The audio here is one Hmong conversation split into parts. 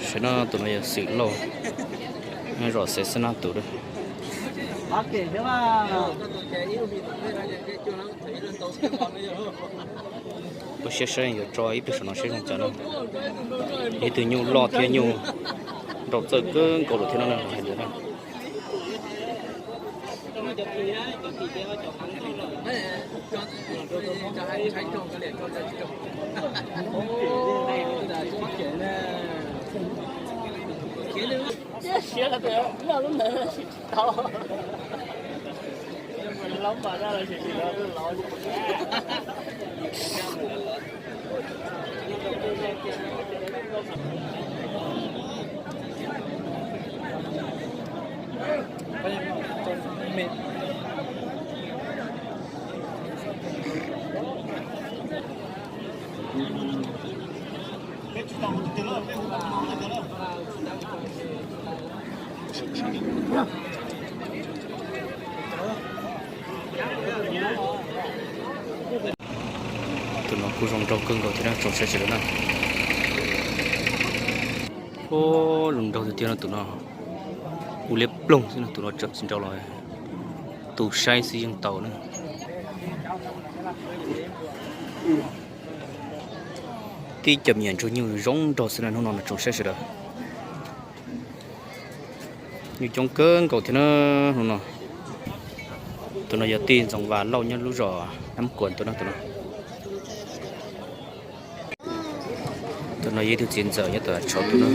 Saib no tus no yog Xwm Lauj, nyob zos Xeev Xab Nab Tus. Kuv siab saib yuav tso ib pliag saum no saib zoo cas na. Ib tug nyuj loj thiab nyuj nraug txawj kawg nkaus lawm thiab no na. Tus no kuj zoo nraug kawg nkaus thiab na, tsoom saib sawv daws na. Ub, zoo nraug tiag tiag no tus no. Ua liab ploog xwb no, tus no tseem tsis nraug los, tus saib xwb yeej tau na. Tib cov me nyuam ntsuag nyuj zoo nraug xwb na hnub no tsoom saib sawv daws. Nyuj coob kawg nkaus thiab na hnub no. Tus no yog tij Ntxoov Vas Lauj nyob lub zos Nab Kuas tus no, tus no. Tus no yog ib tug txiv ntxawm nyob tom Tshauv tus no.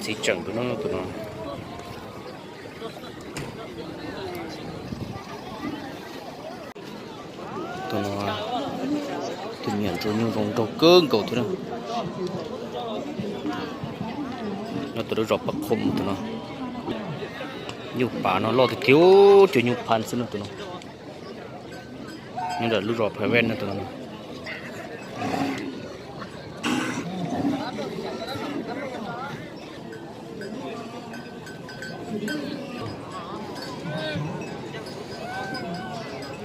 Txiv tseem tus no, tus no. Tus no, tus me nyuam ntsuag nyuj zoo nraug kawg nkaus thiab na. Nyob tom lub zos Paj Qhoom tus no. Nyuj pav no loj tiag tiag, cov nyuj pha xwb no tus no. Nyob ntawm lub zos Phav Vaj no tus no.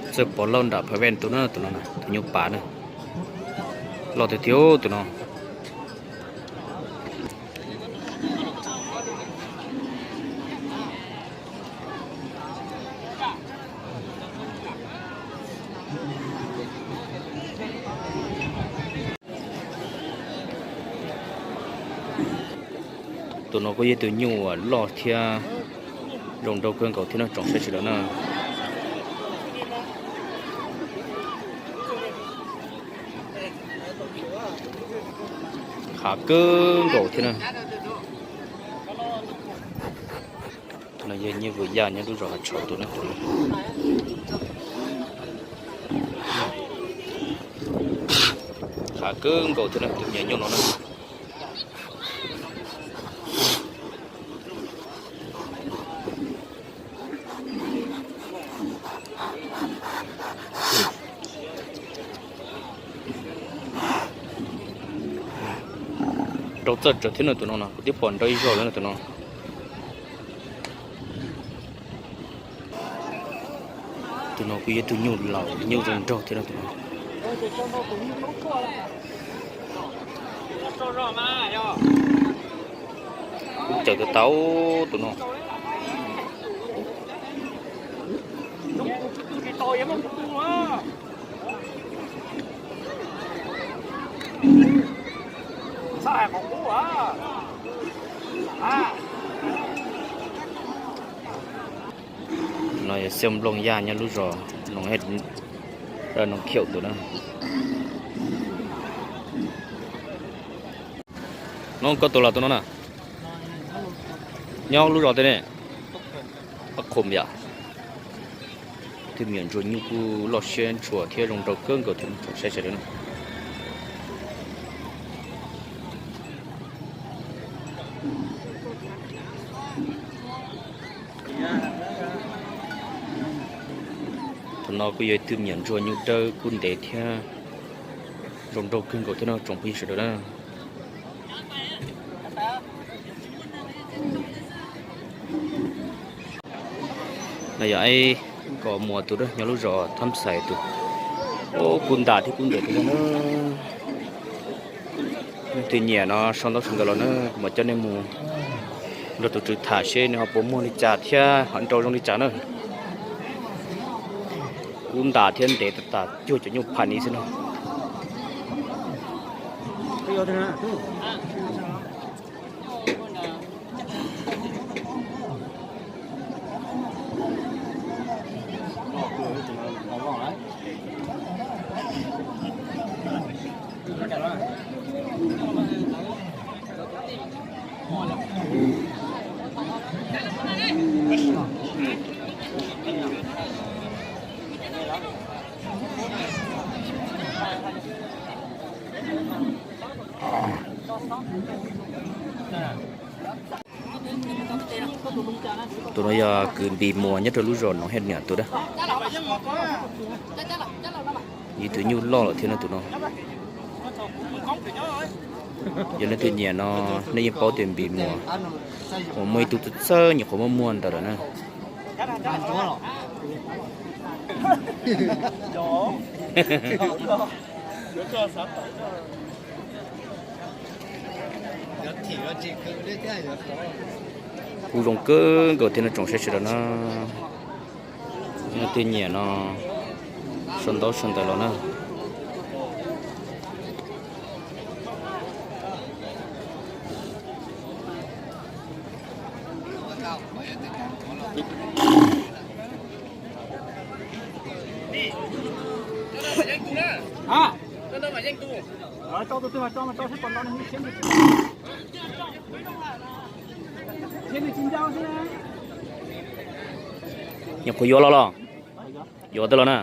Txawj pov loj nram Phav Vaj tus no, tus no, tus nyuj pav na. Loj tiag tiag tus no. Tus no kuj yog tus nyuj uas loj thiab zoo nraug kawg nkaus thiab no tsoom saib sawv daws na. Hav kawg nkaus thiab na. Tus no yog Nyiaj Vwm Yaj nyob lub zos Hav Tshauv tus na, tus no. Hav kawg nkaus thiab na, tus me nyuam nyuj no na. Nraug txawj tsawv thiab no tus no na, kuv twb pom nraug ib zaug lawm no tus no. Tus no kuj yog ib tug nyuj laus, nyuj zoo nraug thiab no tus no. Kuj cawm tau tau tus no. No yog Xiaj Nplooj Yaj nyob lub zos Noo Khiaum tus na. No koj tus los tus no na? Nyob lub zos twg ne? Pab Qhum yom. Tus me nyuam ntsuag nyuj kuj loj siab ntshua thiab zoo nraug kawg nkaus thiab tsoom saib sawv daws na. Tus no kuj yog ib tug me nyuam ntsuag nyuj dawb kub ntev thiab zoo nraug kawg nkaus thiab no tsoom phooj ywg sawv daws na. No yog ib nkos muas tus nyob lub zos Thab Xais tus. Kub ntam thiab kub ntev tiag na. Leej twg nyiam no sau ntaub sau ntawv los na, kuv mam coj nej mus nrog tus tswv tham seb nws ho puas muag li cas thiab ho nrau zoo li cas na. Kub ntam thiab ntev tas tas cuag cov nyuj pham ni xwb no. Tus no yog kws Npis Muas nyob rau lub zos Noov Hej Niam tus dab. Ib tug nyuj loj lawm thiab no tus no. Yog leej twg nyiam no, nej yeej paub tias Npis Muas uas muaj ib tug txawj txawj nyuam qhuav muaj muag ntawd lawm na. Kuj zoo kawg nkaus thiab no tsoom saib sawv daws na. Leej twg nyiam no, sau ntaub sau ntawv los na. Nyuam qhuav yuav los los? Yuav tau los na.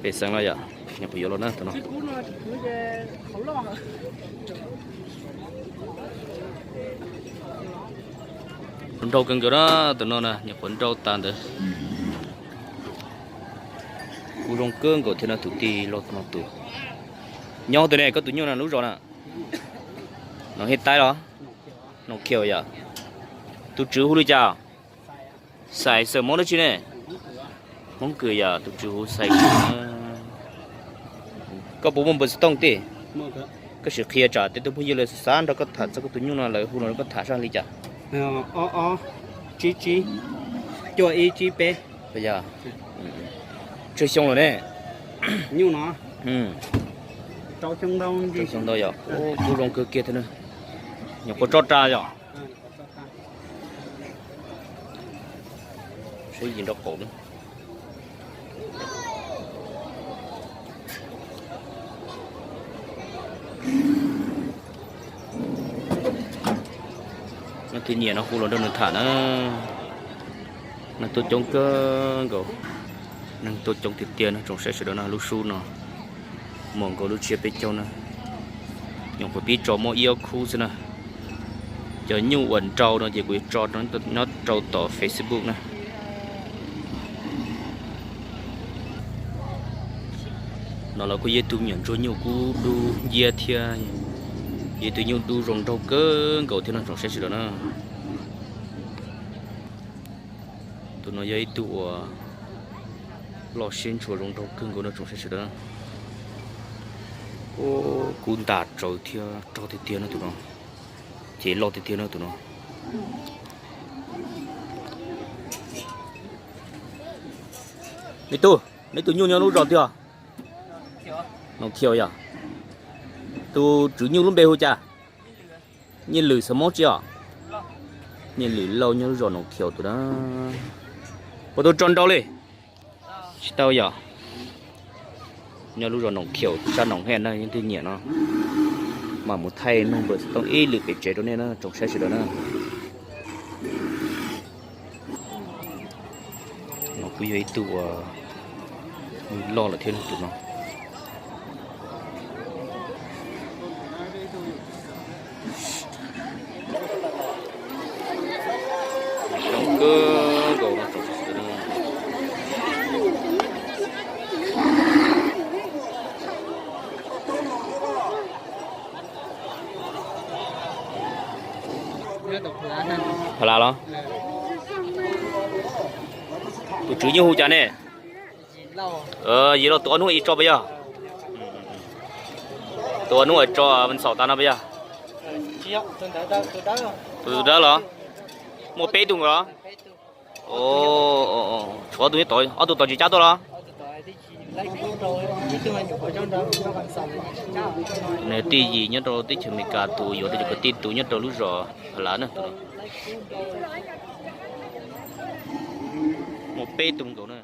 Pem xeev los yom, nyuam qhuav yuav los na tus no. Nrau kawg nkaus na tus no na, nyuam qhuav nrau tas ntawd. Kuj zoo kawg nkaus thiab no tus tij laug no tus. Nyob twg ne, koj tus nyuj no lub zos na? Noov Hej Taib los? Noom Khiaus yom. Tus tswv hu li cas? Xais, xeem Hmoob dab tsi ne? Hmoob Kws yom, tus tswv hu Xais Kws. Koj puas muaj npawb xov tooj tij? Koj sim qhia tsam tej tug phooj ywg lawv xav nrog koj tham txog koj tus nyuj no lawv hu los rau koj tham seb li cas. Tsib tsib, cuaj ib tsib peb. Tsawg xyoo lawm ne? Nyuj no rau xyoo ntau yom. Kuj zoo kawg kiag thiab na. Nyuam qhuav tso ras yom. Saib yim nraub qaum na. Leej twg nyiam no hu los nrog nws tham na. Neeg tuaj coob kawg nkaus, neeg tuaj coob tiag tiag no tsoom saib sawv daws na. Lub sub no muaj nkaus lub tsiab peb caug na. Nyuam qhuav pib tso muaj ib ob khub xwb na. Cov nyuj uas nrau no ces kuv yuav tso nyob rau tom Facebook na. No los kuj yog ib tug me nyuam ntsuag nyuj kub dub nciab thiab, yog ib tug nyuj dub zoo nraug kawg nkaus thiab no tsoom saib sawv daws na. Tus no yog ib tug uas loj siab ntshua zoo nraug kawg nkaus no tsoom saib sawv daws na. Kub ntas tsaws thiab rog tiag tiag no tus no, ces loj tiag tiag no tus no. Me tub, neb tus nyuj nyob lub zos twg os? Noom Khiaus yom. Tus tswv nyuj lub npe hu cas? Nyiaj Lwm, xeem Hmoob tsi os? Nyiaj Lwm Lauj nyob lub zos Noom Khiaus tus na. Puas tau tso nrau li? Tsis tau yom. Nyob lub zos Noom Khiaus sab Noom Hej na, leej twg nyiam no mam mus thaij nug npawb xov tooj ib lwm pem tsev rau nej na tsoom saib sawv daws na. No kuj yog ib tug uas loj lawm thiab tus no. Pha las los? Tus tswv nyuj hu cas ne? Yim Lauj tus ob hnub ib tso puas yog? Tus ob hnub tso ntxaum tas no puas yog? Tus dawb los? Muaj peb tug nkaus los? Tshuav tus nyob tod, ob tug tod tsis cab tuaj los? Nws tij Yim nyob rau teb chaws Amelikas, tus yuav rau cov kwv tij tus nyob rau lub zos Pha Lav na. Muaj peb tug nkaus na.